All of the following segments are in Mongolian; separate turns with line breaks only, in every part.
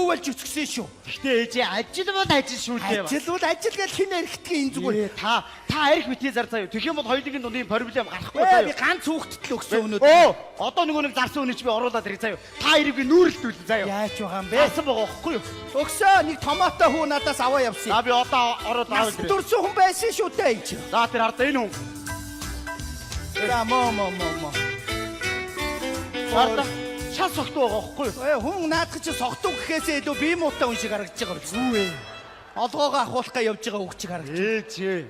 дүү болж өсгсөн шүү.
Гэхдээ ээжээ, ажил бол ажил шүү дээ.
Ажил бол ажил гэж хин эрхтгий энэ зүгээр.
Ээ, та арх битгий зар заяа. Тэгэх юм бол хоёулын дундын проблем гарахгүй
Ээ, би
заяа.
ганц хүүхдэд л өгсөн өнөөдөр.
Оо, одоо нөгөө нэг зарсан үний чи би оруулаад ирэх заяа. Та хоёрыг би нүүрэлдүүлэн заяа.
Яаж байгаа юм бэ?
Зарсан байгаа байхгүй юу?
Өгсөө, нэг томато хүү надаас аваа явсан.
За, би одоо ороод аваад
Нас
ирэх.
төрсөн хүн байсан шүү дээ энэ чинь.
За, тэр хардаа энэ хүн.
За, мо мо мо мо.
Хардаа шал согтуу байгаа байхгүй юу?
Ээ, хүн наадах чи согтуу гэхээсээ илүү би муутай хүн шиг харагдаж байгаа юм.
Юу вэ?
Олгоогоо ахуулах га явж байгаа үг чиг харагдаж.
Ээжээ.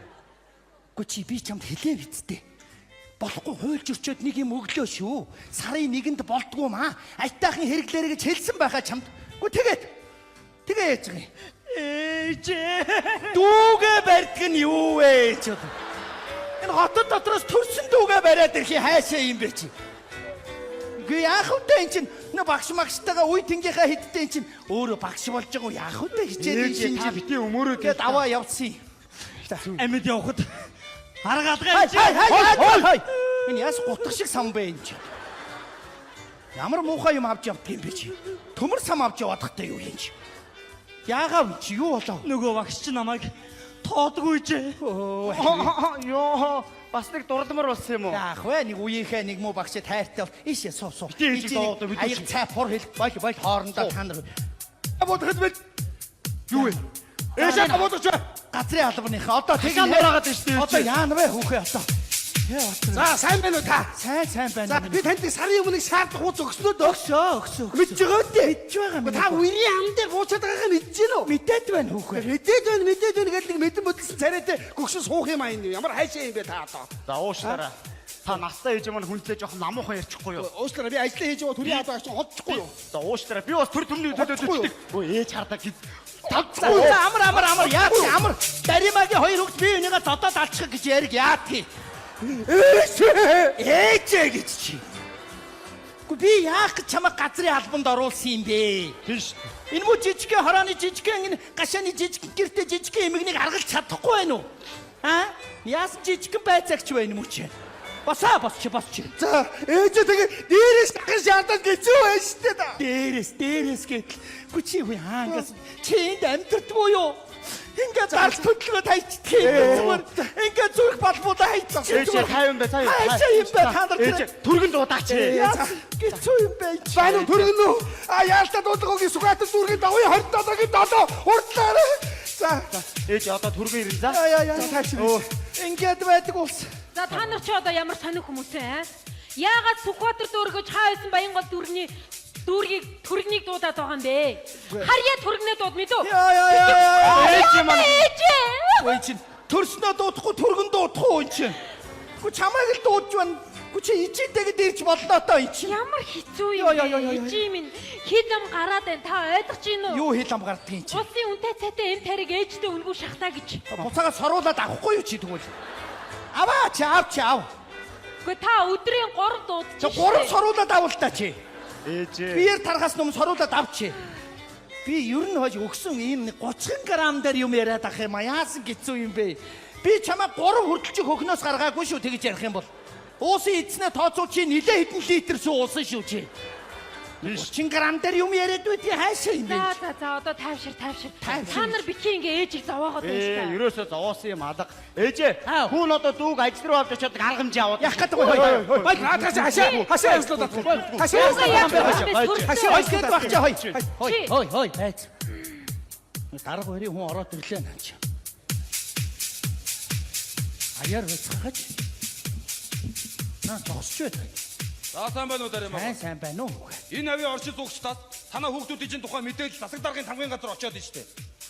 Үгүй, чи би чамд хэлээ биз дээ. Болохгүй хуйлж өрчөөд нэг юм өглөө шүү. Сарын нэгэнд болдгоо маа. Айтаахан хэрэглээрэй гэж хэлсэн байхаа чамд. Үгүй, тэгээд тэгээ яаж байгаа юм?
Ээжээ.
Дүүгээ барьдаг нь юу вэ чи? Энэ хотод дотроос төрсөн дүүгээ бариад ирэх юм хайшаа юм бэ чи? Үгүй, яах вэ эн чинь нэ багш магштайгаа үе тэнгийнхаа хэдтэй эн чинь өөрөө багш болж байгаа уу, яах вэ хичээл
Ээжээ, та
шинжил
битгий өмөрөөд
гээд аваа явцсан.
Амьд явахад арга алгаа
Хай
ээж.
хай хай хай хай. Энэ яас гутах шиг сан бэ энэ чинь? Ямар муухай юм авч явдаг юм бэ чи? Төмөр сам авч яваадахтай юу юм чи? Яагаад чи юу болов?
Нөгөө багш чи намайг тоодгүй ижээ.
Өө.
Йоо, бас нэг дурламар болсон юм уу?
Яах вэ? Нэг үеийнхээ нэг муу багш тайртай бол ийшээ суу суу.
Битгий ээжийг дуудаа, мэдээ
Аяг цай пур хэл бол бол хоорондоо та нар
Бодоход бэл. Юу вэ? Ээжээ бодож бай.
газрын албаныхаа одоо тэг
Хашаа нураагаад байна шүү дээ.
Одоо яана вэ хүүхээ одоо? Яа батар.
За, сайн байна уу та?
Сайн сайн байна.
За, би танд сарын өмнө шаардлага хууц өгснөө дөө.
Өгсөө, өгсөө.
Мэдж байгаа үү?
Мэдж байгаа юм.
Та үерийн ам дээр буучаад байгаагаа мэдж гин үү?
Мэдээд байна хүүхээ.
Мэдээд байна, мэдээд байна гэдэг нэг мэдэн хөдөлсөн царайтай гөгшин суух юм аа энэ. Ямар хайшаа юм бэ та одоо?
За, уушлаарай. Та настай ээж маань хүнтэй жоохон намуухан ярьчихгүй юу?
Уушлаарай, би ажиллаа хийж байгаа төрийн албаа авчих холдчихгүй юу?
За, уушлаарай. Би бас төр төмний төлөө
Холдохгүй юу?
төлдөг. Өө, ээж хардаа гэж.
За, за, амар амар амар яа чи амар Даримагийн хоёр хүүхд би энийгээ зодоод алчих гэж яриг яа тий.
Ээжээ.
Ээжээ гэж чи. Үгүй, би яах гэж чамайг газрын албанд оруулсан юм бэ?
Тийм шүү.
Энэ мүү жижигхэн хорооны жижигхэн энэ гашааны жижигхэн гэртээ жижигхэн эмгнийг аргалж чадахгүй байна уу? Аа? Яасан жижигхэн байцаагч байна юм уу чи? Босоо, босч, босч.
За, ээжээ, тэгээ дээрээс дахин шаардаад гэцүү байж штэ та.
Дээрээс дээрээс гэтэл. Үгүй, чи хүү хаа ингээс чи энд амьдэрдгүү юу? Ингээд дарс хөдөлгөөд хайчдах юм зүгээр. Ингээд зүрх балбуудаа хайчих.
Ээжээ, тайван бай, тайван.
Хайшаа юм бэ та нар.
Ээжээ, түргэн дуудаач.
Яасан гэцүү юм бэ чи?
Байна уу төргөн үү? А яалтаа дуудлагын Сүхбаатар дүүргийн давын 27-гийн 7 хурдлаарай. За.
Ээж, одоо түргэн ирэн за.
Яа яа яа.
Тааш.
Өө.
Ингээд байдаг улс.
За, та нар чи одоо ямар сонир хүмүүс вэ? аа? Яагаад Сүхбаатар дүүргэж хаа байсан Баянгол дүүргний дүүргийг түргнийг дуудаад байгаа юм бэ? Харьяа түргнээ дууд мэдүү?
Яа яа яа яа.
Ээж маань.
Ээжээ.
Ой чин төрснөө дуудахгүй, түргэн дуудахгүй өн чин. Гү чамайг л дуудаж байна. Гү чи ичээтэйгэд ирж боллоо тоо эн чин.
Ямар хэцүү юм
Йоо, ёо, ёо,
бэ?
ёо, ёо.
Ээжийн минь хил ам гараад байна. Та ойлгож байна уу?
Юу хэл ам гардгийг чи?
Улсын үнэтэй цайтай эм тариг ээжтэй үнгүй шахлаа гэж.
Буцаага соруулаад авахгүй юу чи тэгвэл? Аваа чи, ав чи, ав.
Гэхдээ та өдрийн 3 дуудаж
Чи гурав соруулаад авал та чи.
Ээжээ.
Биеэр тархаас нүм соруулаад ав чи. Би ер нь хойш өгсөн ийм нэг 30 грамм дээр юм яриад ах юм а. Яасан хэцүү юм бэ? Би чамаа 3 хүртэлчих хөхнөөс гаргаагүй шүү тэгэж ярих юм бол. Уусын эзнээ тооцвол чи нилээ хэдэн литр сүү уусан шүү чи. 30 грамм дээр юм яриад байдгийг хайшаа юм бэ?
За за за, одоо тайвшир, тайвшир.
Тайвшир.
Та нар битгий ингээ ээжийг зовоогоод байна л
Ээ,
та.
ерөөсөө зовоосон юм алга. Ээжээ,
Аав.
хүн одоо дүүг ажил руу авч очиод арга хэмжээ аваад.
Яах гэдэг вэ?
Бай, наадах чи хашаа хашаа явслаа. Хашаа
Юугаа
явслаа.
яаж байгаа юм бэ?
Хашаа
Хой гээд баг чи хой. Хой
Чи.
хой хой айц. Дарга хоёрын хүн ороод ирлээ наа чи. Аяар байцгааж. Наа зогсож байдаг.
За, сайн байна уу, Даримаа?
Сайн сайн байна уу?
Энэ авийн оршин суугчдаас танаа хүүхдүүдийн чинь тухай мэдээлэл засаг даргын тамгын газар очиод ин штэ.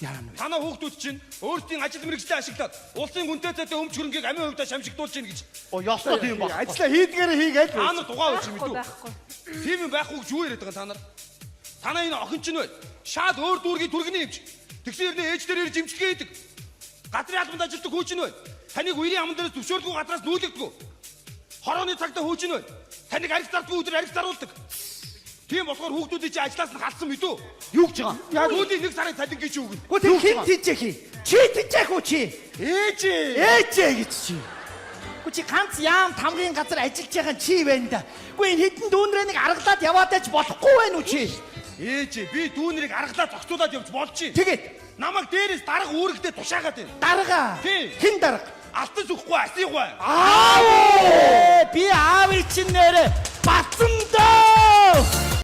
Яа юм бэ?
Танаа хүүхдүүд чинь өөрсдийн ажил мэргэжлээ ашиглаад улсын үнэтэй цайтай өмч хөрөнгийг амийн хувьдаа шамшигдуулж гин гэж.
Оо, ёстой тийм баг.
Ажлаа хийдгээрээ хийгээл.
Та нар дугаа үуч юм
Байхгүй
мэдүү?
байхгүй.
Тийм юм байхгүй гэж юу яриад байгаа юм та нар? Танаа энэ охин чинь бай. Шаад өөр дүүргийн түргэний эмч. Тэгсэн хэрнээ ээж дээр ирж эмчилгээ хийдэг. Газрын албанд ажилладаг хүү чинь бай. Таныг үерийн аман дээрээс зөвшөөрдгөө газраас нүүлэгдэггүй. Хорооны цагтаа хүү чинь бай. Таныг арх зардгүй өдөр арх заруулдаг. Тийм болохоор хүүхдүүдийн чинь ажлаас нь халсан мэдүү?
Юу гэж байгаа?
Яг үүдийн нэг сарын цалин гэж өгнө.
Гү тэр хэн тийжэх юм? Чи тийжэх үү чи?
Ээжээ.
Ээжээ гэж чи. Гү чи ганц яам тамгын газар ажиллаж байгаа чи байна да. Гү энэ хитэн дүүнрээ нэг аргалаад яваад байж болохгүй байна уу чи?
Ээж би дүүнэрийг аргалаа зохицуулаад явж болж чинь.
Тэгээд
Намайг дээрээс дарга үүрэгдээ тушаагаад байна.
дарга.
Тий.
Хэн дарга?
Алтан сүхгүй асийгүй.
Аав! Би аавыг чинь нэрэ бацсан